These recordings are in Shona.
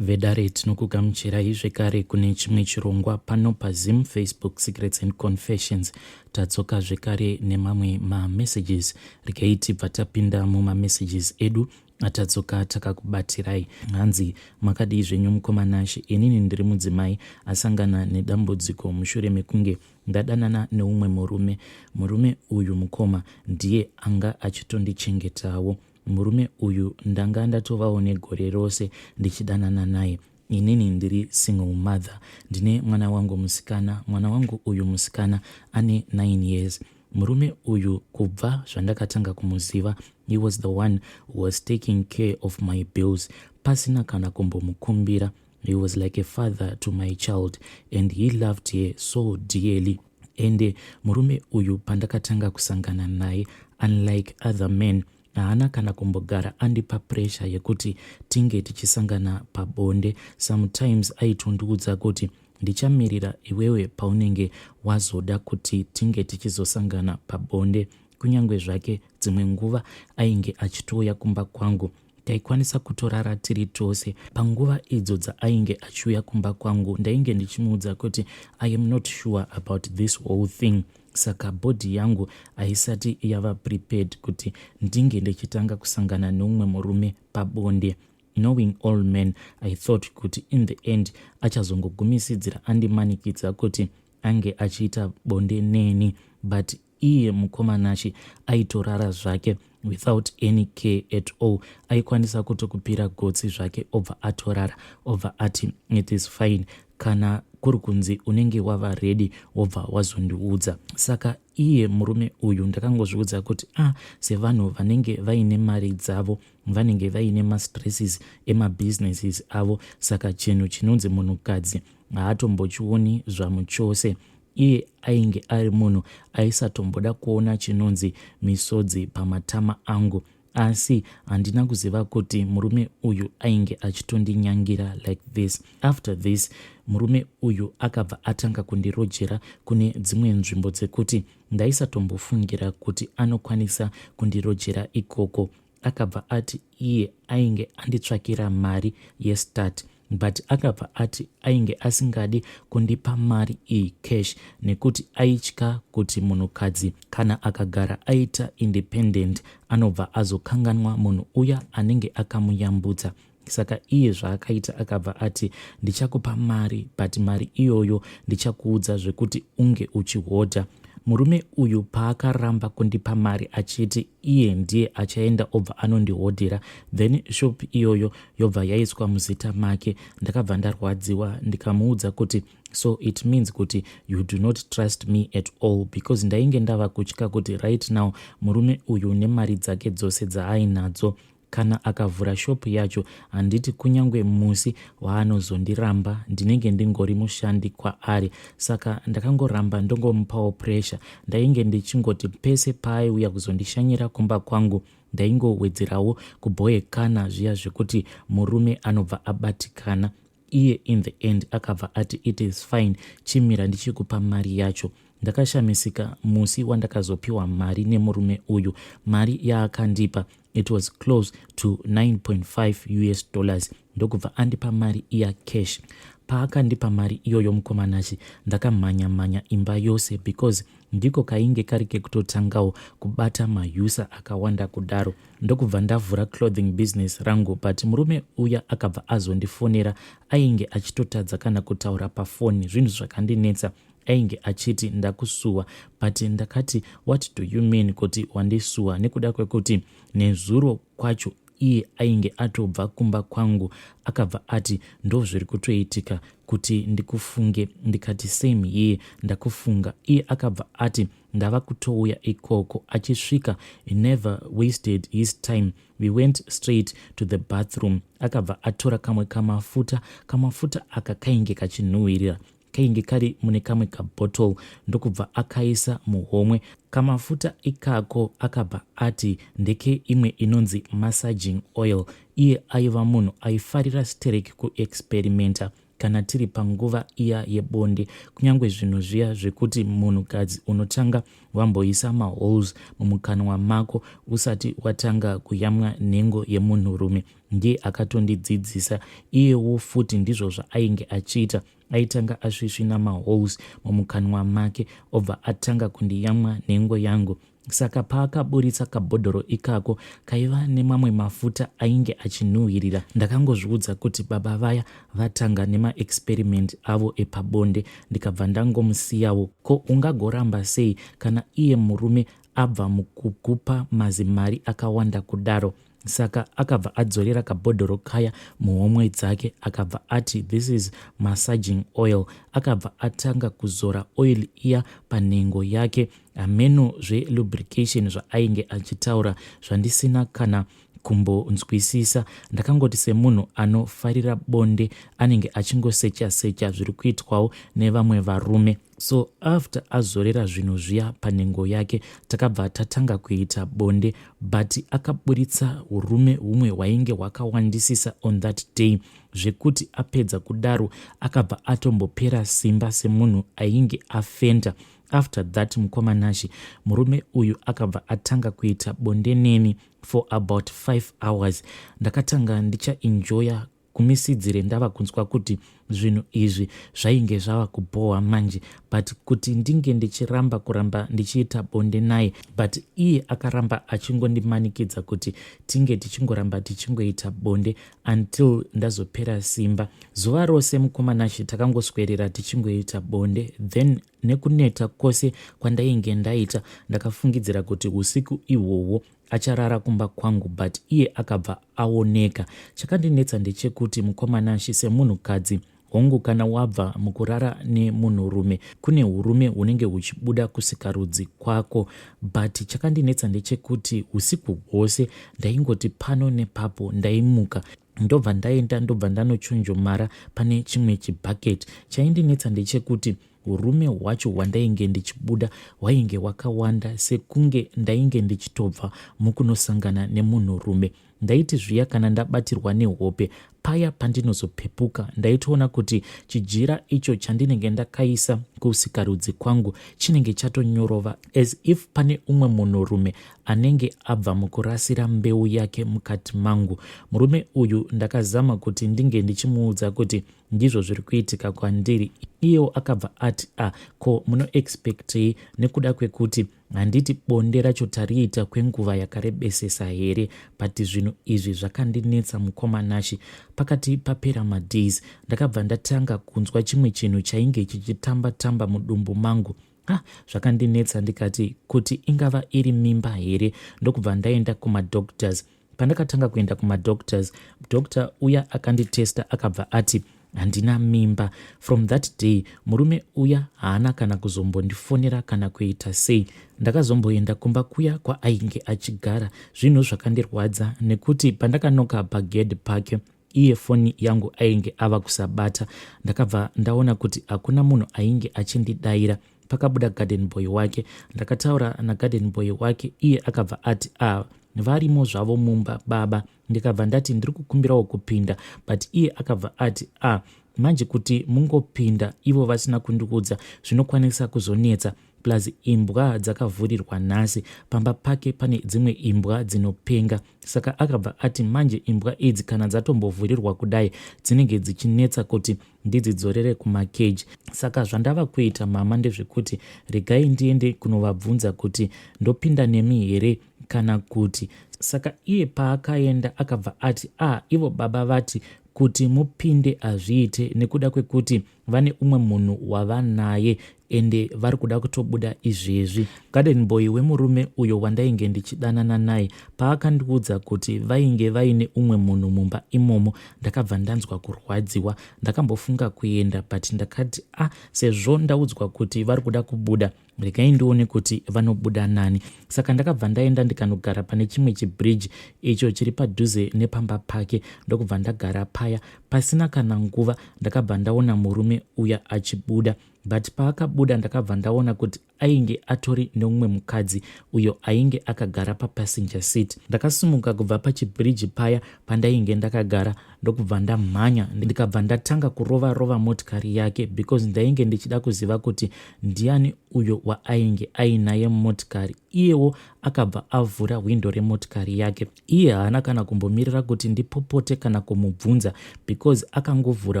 Vedare, tinokugamuchirai zvekare kune chimwe chirongwa pano paZim Facebook Secrets and Confessions. Tadzoka zvekare nemamwe mamessages. Regai tibva tapinda mumamessages edu atadzoka takakubatirai. Hanzi, makadii zvenyu mukoma Nashe? Inini ndiri mudzimai asangana nedambudziko mushure mekunge ndadanana neumwe murume. Murume uyu mukoma ndiye anga achitondichengetawo. Murume uyu ndanga ndatovawo negore rose ndichidanana naye. Inini ndiri single mother, ndine mwana wangu musikana. Mwana wangu uyu musikana ane 9 years. Murume uyu kubva zvandakatanga kumuziva, he was the one who was taking care of my bills pasina kana kumbomukumbira. He was like a father to my child and he loved her so dearly. Ende murume uyu pandakatanga kusangana naye, unlike other men, haana kana kumbogara andipa pressure yekuti tinge tichisangana pabonde. Sometimes aitondiudza kuti ndichamirira iwewe paunenge wazoda kuti tinge tichizosangana pabonde. Kunyange zvake dzimwe nguva ainge achitouya kumba kwangu, taikwanisa kutorara tiri tose. Panguva idzo dzaainge achiuya kumba kwangu, ndainge ndichimuudza kuti I am not sure about this whole thing, saka body yangu haisati yava prepared kuti ndinge ndichitanga kusangana neumwe murume pabonde. Knowing all men, I thought kuti in the end achazongogumisidzira andimanikidza kuti ange achiita bonde neni. But iye mukoma Nashe aitorara zvake without any care at all. Aikwanisa kutokupira gotsi zvake, obva atorara, obva ati it is fine, kana kuri kunzi unenge wava ready wobva wazondiudza. Saka iye murume uyu ndakangozviudza kuti ah, sevanhu vanenge vaine mari dzavo, vanenge vaine mastresses emabusinesses avo, saka chinhu chinonzi munhukadzi haatombochioni zvamuchose. Iye ainge ari munhu aisatomboda kuona chinonzi misodzi pamatama angu, asi handina kuziva kuti murume uyu ainge achitondinyangira like this. After this, murume uyu akabva atanga kundirojera kune dzimwe nzvimbo dzekuti ndaisatombofungira kuti anokwanisa kundirojera ikoko. Akabva ati iye ainge anditsvakira mari yestart, but akabva ati ainge asingadi kundipa mari iyi cash nekuti aitya kuti munhukadzi kana akagara aita independent anobva azokanganwa munhu uya anenge akamuyambutsa. Saka iye zvaakaita, akabva ati ndichakupa mari, but mari iyoyo ndichakuudza zvekuti unge uchihodha. Murume uyu paakaramba kundipa mari achiti iye ndiye achaenda obva anondihodhera, then shop iyoyo yobva yaiswa muzita make, ndakabva ndarwadziwa, ndikamuudza kuti so it means kuti you do not trust me at all, because ndainge ndava kutya kuti right now murume uyu nemari dzake dzose dzaainadzo, kana akavhura shopu yacho, handiti kunyange musi waanozondiramba ndinenge ndingori mushandi kwaari? Saka ndakangoramba ndongomupawo pressure. Ndainge ndichingoti pese paaiuya kuzondishanyira kumba kwangu, ndaingowedzerawo kubhoekana zviya zvekuti murume anobva abatikana. Iye in the end akabva ati it is fine, chimira ndichikupa mari yacho. Ndakashamisika musi wandakazopiwa mari nemurume uyu. Mari yaakandipa, it was close to 9.5 US dollars, ndokubva andipa mari iya cash. Paakandipa mari iyoyo, mukoma Nashe, ndakamhanya-mhanya imba yose because ndiko kainge kari kekutotangawo kubata mayusa akawanda kudaro, ndokubva ndavhura clothing business rangu. But murume uya akabva azondifonera, ainge achitotadza kana kutaura pafoni. Zvinhu zvakandinetsa. Ainge achiti ndakusuwa, but ndakati what do you mean kuti wandisuwa, nekuda kwekuti nezuro kwacho iye ainge atobva kumba kwangu? Akabva ati ndo zviri kutoitika kuti ndikufunge. Ndikati same here, ndakufunga. Iye akabva ati ndava kutouya ikoko. Achisvika, he never wasted his time, we went straight to the bathroom. Akabva atora kamwe kamafuta. Kamafuta aka kainge kachinhuhwirira, kainge kari mune kamwe kabottle, ndokubva akaisa muhomwe kamafuta ikako. Akabva ati ndeke imwe inonzi massaging oil. Iye aiva munhu aifarira sterek kuexperimenta. kana tiri panguva iya yebonde kunyange zvinhu zviya zvekuti munhukadzi unotanga wamboisa maholes mumukanwa mako usati watanga kuyamwa nhengo yemunhurume ndiye akatondidzidzisa iyewo futi ndizvo zvaainge achiita aitanga asvisvina maholes mumukanwa make obva atanga kundiyamwa nhengo yangu Saka paakaburitsa kabhodhoro ikako kaiva nemamwe mafuta ainge achinhuhwirira ndakangozviudza kuti baba vaya vatanga nemaexperiment avo epabonde ndikabva ndangomusiyawo. Ko ungagoramba sei kana iye murume abva mukukupa mazimari akawanda kudaro? Saka akabva adzorera kabhodhoro kaya muhomwe dzake akabva ati this is massaging oil. Akabva atanga kuzora oil iya panhengo yake hameno zvelubrication zvaainge achitaura zvandisina kana kumbonzwisisa. Ndakangoti semunhu anofarira bonde anenge achingosecha secha zviri kuitwawo nevamwe varume. So after azorera zvinhu zviya panhengo yake takabva tatanga kuita bonde but akaburitsa urume humwe hwainge hwakawandisisa on that day zvekuti apedza kudaro akabva atombopera simba semunhu ainge afenda. After that mukoma Nashy murume uyu akabva atanga kuita bonde neni for about 5 hours. Ndakatanga ndichaenjoya kumisidzire ndava kunzwa kuti zvinhu izvi zvainge zvava kubhohwa manje but kuti ndinge ndichiramba kuramba ndichiita bonde naye but iye akaramba achingondimanikidza kuti tinge tichingoramba tichingoita bonde until ndazopera simba. Zuva rose mukoma Nashy takangoswerera tichingoita bonde then nekuneta kwose kwandainge ndaita ndakafungidzira kuti usiku ihwohwo acharara kumba kwangu but iye akabva aoneka. Chakandinetsa ndechekuti mukoma Nashy semunhukadzi hongu kana wabva mukurara nemunhurume kune hurume hunenge huchibuda kusikarudzi kwako but chakandinetsa ndechekuti husiku hwose ndaingoti pano nepapo ndaimuka ndobva ndaenda ndobva ndanochonjomara pane chimwe chibucket. Chaindinetsa ndechekuti Urume hwacho hwandainge ndichibuda hwainge hwakawanda sekunge ndainge ndichitobva mukunosangana nemunhurume. Ndaiti zviya kana ndabatirwa nehope paya pandinozopepuka ndaitoona kuti chijira icho chandinenge ndakaisa kusikarudzi kwangu chinenge chatonyorova as if pane umwe munhurume anenge abva mukurasira mbeu yake mukati mangu. Murume uyu ndakazama kuti ndinge ndichimuudza kuti Ndizvo zviri kuitika kwandiri. Iyewo akabva ati ah ko munoexpectei nekuda kwekuti handiti bonde racho tariita kwenguva yakarebesesa here but zvinhu izvi zvakandinetsa mukoma Nashy. Pakati papera madays ndakabva ndatanga kunzwa chimwe chinhu chainge chichitamba tamba mudumbu mangu. Ah, zvakandinetsa ndikati kuti ingava iri mimba here ndokubva ndaenda kumadoctors. Pandakatanga kuenda kumadoctors, doctor uya akanditesta akabva ati handina mimba. From that day murume uya haana kana kuzombondifonera kana kuita sei. Ndakazomboenda kumba kuya kwaainge achigara. Zvinhu zvakandirwadza nekuti pandakanoka pagedhi pake iye foni yangu ainge ava kusabata. Ndakabva ndaona kuti hakuna munhu ainge achindidaira. Pakabuda garden boy wake. Ndakataura nagarden boy wake iye akabva ati ah, varimo zvavo mumba baba. Ndikabva ndati ndiri kukumbirawo kupinda but iye akabva ati ah, manje kuti mungopinda ivo vasina kundiudza zvinokwanisa kuzonetsa plus imbwa dzakavhurirwa nhasi pamba pake pane dzimwe imbwa dzinopenga saka akabva ati manje imbwa idzi kana dzatombovhurirwa kudai dzinenge dzichinetsa kuti ndidzidzorere kumakeji saka zvandava kuita mama ndezvekuti regai ndiende kunovabvunza kuti ndopinda nemi here kana kuti saka iye paakaenda akabva ati a ah, ivo baba vati kuti mupinde hazviite nekuda kwekuti vane umwe munhu wavanaye ende vari kuda kutobuda izvezvi. Garden boy wemurume uyo wandainge ndichidanana naye paakandiudza kuti vainge vaine umwe munhu mumba imomo ndakabva ndanzwa kurwadziwa. Ndakambofunga kuenda but ndakati ah sezvo ndaudzwa kuti vari kuda kubuda regai ndione kuti vanobuda nani. Saka ndakabva ndaenda ndikanogara pane chimwe chibridge icho chiri padhuze nepamba pake ndokubva ndagara paya. Pasina kana nguva ndakabva ndaona murume uya achibuda. But paakabuda ndakabva ndaona kuti ainge atori neumwe mukadzi uyo ainge akagara papassenger seat. Ndakasimuka kubva pachibhiriji paya pandainge ndakagara ndokubva ndamhanya ndikabva ndatanga kurova rova motikari yake because ndainge ndichida kuziva kuti ndiani uyo waainge ainaye mumotikari. Iyewo akabva avhura hwindo remotikari yake. Iye haana kana kumbomirira kuti ndipopote kana kumubvunza because akangovhura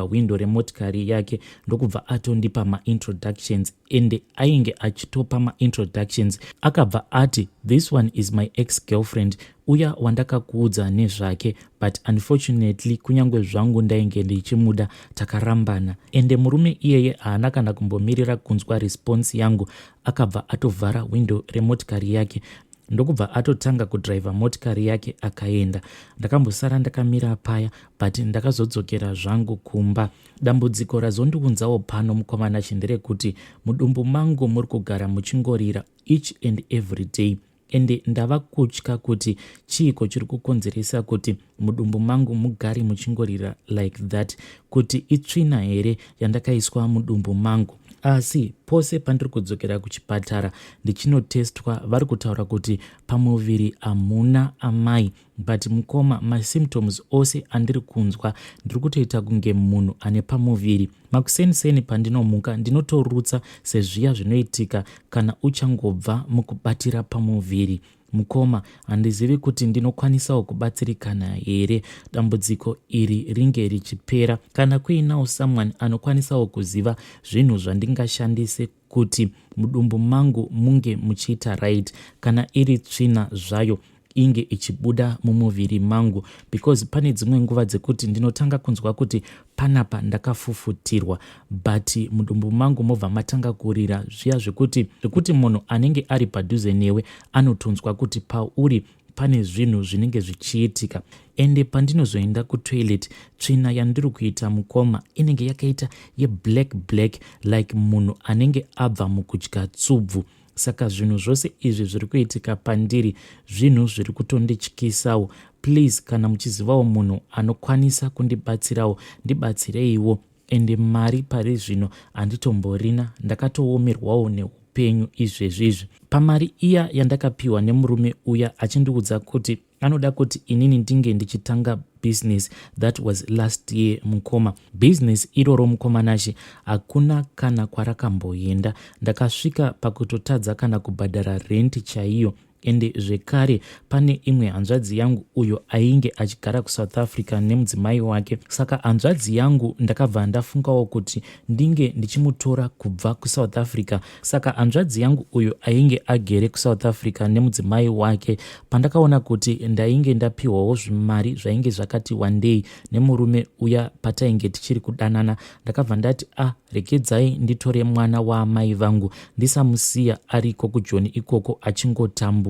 hwindo remotikari yake ndokubva atondipa maintroductions, ende ainge achitopa maintroductions akabva ati, "This one is my ex girlfriend, uya wandakakuudza nezvake, but unfortunately kunyange zvangu ndainge ndichimuda, takarambana." Ende murume iyeye haana kana kumbomirira kunzwa response yangu, akabva atovhara hwindo remotikari yake ndokubva atotanga kudhiraivha motikari yake akaenda. Ndakambosara ndakamira paya, but ndakazodzokera zvangu kumba. Dambudziko razondiunzawo pano, mukoma Nashe, nderekuti mudumbu mangu muri kugara muchingorira each and every day, ende ndava kutya kuti chiiko chiri kukonzeresa kuti mudumbu mangu mugare muchingorira like that, kuti itsvina here yandakaiswa mudumbu mangu. Asi pose pandiri kudzokera kuchipatara ndichinotestwa, vari kutaura kuti pamuviri hamuna amai. But mukoma, masymptoms ose andiri kunzwa, ndiri kutoita kunge munhu ane pamuviri. Makuseniseni pandinomuka ndinotorutsa sezviya zvinoitika kana uchangobva mukubatira pamuviri. Mukoma, handizivi kuti ndinokwanisawo kubatsirikana here dambudziko iri ringe richipera. Kana kuinawo someone anokwanisawo kuziva zvinhu zvandingashandise kuti mudumbu mangu munge muchiita right, kana iri tsvina zvayo inge ichibuda mumuviri mangu, because pane dzimwe nguva dzekuti ndinotanga kunzwa kuti panapa ndakafufutirwa, but mudumbu mangu mobva matanga kurira zviya zvekuti munhu anenge ari padhuze newe anotonzwa kuti pauri pane zvinhu zvinenge zvichiitika. Ende pandinozoenda kutoilet, tsvina yandiri kuita, mukoma, inenge yakaita yeblack black, like munhu anenge abva mukudya tsubvu. Saka zvinhu zvose izvi zviri kuitika pandiri zvinhu zviri kutondityisawo. Please, kana muchizivawo munhu anokwanisa kundibatsirawo, ndibatsireiwo. Ende mari pari zvino handitomborina, ndakatoomerwawo neupenyu izvezvizvi. Pamari iya yandakapiwa nemurume uya achindiudza kuti anoda kuti inini ndinge ndichitanga business, that was last year, mukoma. Bhizinesi iroro, mukoma Nashe, hakuna kana kwarakamboenda. Ndakasvika pakutotadza kana kubhadhara renti chaiyo. Ende zvekare pane imwe hanzvadzi yangu uyo ainge achigara kuSouth Africa nemudzimai wake. Saka hanzvadzi yangu ndakabva ndafungawo kuti ndinge ndichimutora kubva kuSouth Africa. Saka hanzvadzi yangu uyo ainge agere kuSouth Africa nemudzimai wake, pandakaona kuti ndainge ndapiwawo zvimari zvainge zvakati wandei nemurume uya patainge tichiri kudanana, ndakabva ndati, "A ah, regedzai nditore mwana waamai vangu, ndisamusiya ariko kuJoni ikoko achingotambura."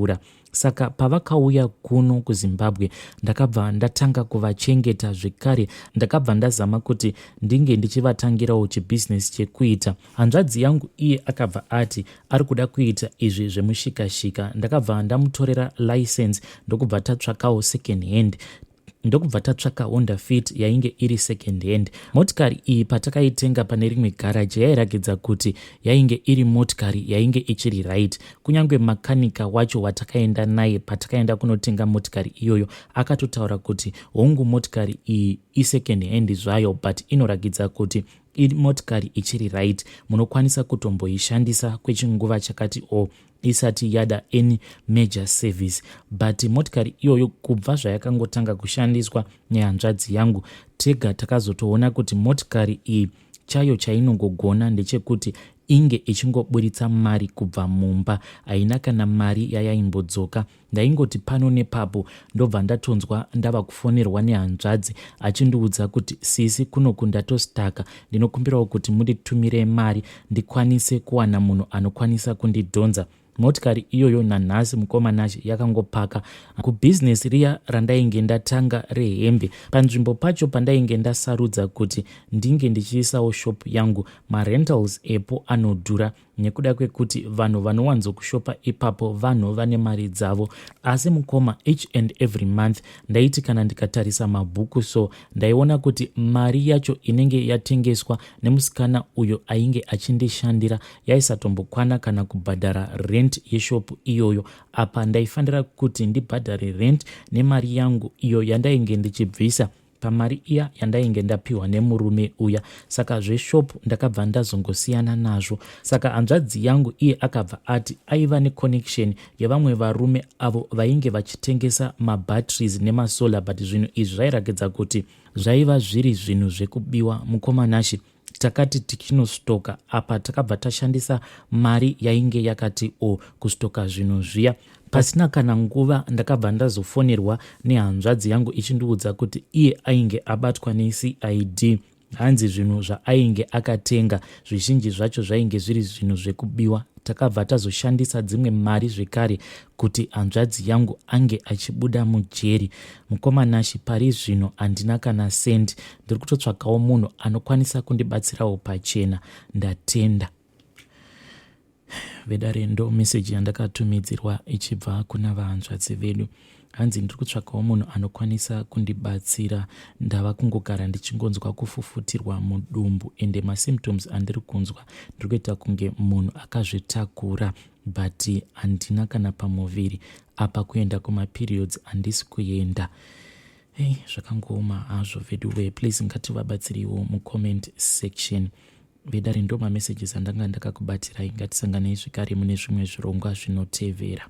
Saka pavakauya kuno kuZimbabwe, ndakabva ndatanga kuvachengeta zvekare. Ndakabva ndazama kuti ndinge ndichivatangirawo chibhizinesi chekuita. Hanzvadzi yangu iye akabva ati ari kuda kuita izvi zvemushikashika. Ndakabva ndamutorera license, ndokubva tatsvakawo second hand, ndokubva tatsvaka Honda Fit yainge iri second hand. Motikari iyi patakaitenga pane rimwe garaji, yairakidza kuti yainge iri motikari yainge ichiri right. Kunyange makanika wacho watakaenda naye patakaenda kunotenga motikari iyoyo akatotaura kuti hongu, motikari iyi isecond hand zvayo, but inorakidza kuti motikari ichiri right, munokwanisa kutomboishandisa kwechinguva chakati o isati yada any major service. But motikari iyoyo kubva zvayakangotanga kushandiswa nehanzvadzi yangu, tega takazotoona kuti motikari iyi chayo chainongogona ndechekuti inge ichingoburitsa mari kubva mumba. Haina kana mari yayaimbodzoka. Ndaingoti pano nepapo ndobva ndatonzwa ndava kufonerwa nehanzvadzi achindiudza kuti, "Sisi, kunoku ndatostaka, ndinokumbirawo kuti munditumire mari ndikwanise kuwana munhu anokwanisa kundidhonza." Motikari iyoyo nanhasi mukoma Nashe yakangopaka kubhizinesi riya randainge ndatanga rehembe. Panzvimbo pacho pandainge ndasarudza kuti ndinge ndichiisawo shop yangu, marentals epo anodhura nekuda kwekuti vanhu vanowanzokushopa ipapo vanhu vane mari dzavo. Asi mukoma, each and every month ndaiti kana ndikatarisa mabhuku so ndaiona kuti mari yacho inenge yatengeswa nemusikana uyo ainge achindishandira yaisatombokwana kana kubhadhara rent yeshopu iyoyo. Apa ndaifanira kuti ndibhadhare rent nemari yangu iyo yandainge ndichibvisa pamari iya yandainge ndapiwa nemurume uya. Saka zveshopu ndakabva ndazongosiyana nazvo. Saka hanzvadzi yangu iye akabva ati aiva neconnection yevamwe varume avo vainge vachitengesa mabatteries nemasolar, but zvinhu izvi zvairakidza kuti zvaiva zviri zvinhu zvekubiwa. Mukoma Nashe, takati tichinostoka apa takabva tashandisa mari yainge yakati o kustoka zvinhu zviya. Pasina kana nguva ndakabva ndazofonerwa nehanzvadzi yangu ichindiudza kuti iye ainge abatwa neCID. Hanzi zvinhu zvaainge akatenga zvizhinji zvacho zvainge zviri zvinhu zvekubiwa. Takabva tazoshandisa dzimwe mari zvekare kuti hanzvadzi yangu ange achibuda mujeri. Mukoma Nashe, pari zvino handina kana sendi. Ndiri kutotsvakawo munhu anokwanisa kundibatsirawo pachena. Ndatenda. Vedare, ndo meseji yandakatumidzirwa ichibva kuna vahanzvadzi vedu. Hanzi ndiri kutsvakawo munhu anokwanisa kundibatsira. Ndava kungogara ndichingonzwa kufufutirwa mudumbu, ende masymptoms andiri kunzwa, ndiri kuita kunge munhu akazvitakura, but handina kana pamuviri. Apa kuenda kumaperiods handisi kuenda. Hei, zvakangooma hazvo veduwe. Please, ngativabatsiriwo mucomment section. Vedare, ndo mamessages andanga ndakakubatirai. Ngatisanganei zvekare mune zvimwe zvirongwa zvinotevera.